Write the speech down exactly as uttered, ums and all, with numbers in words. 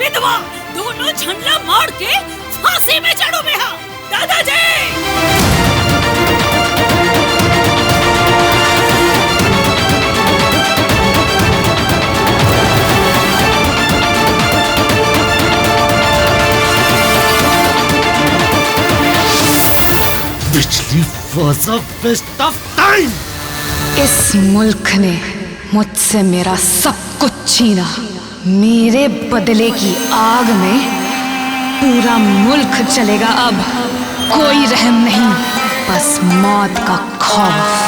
बेटवा, दोनों झन ला मार के फांसी में चढ़ो बेहा। दादाजी! Bichli was a waste of time. इस मुल्क ने मुझसे मेरा सब कुछ छीना। मेरे बदले की आग में पूरा मुल्क जलेगा अब। कोई रहम नहीं, बस मौत का खौफ।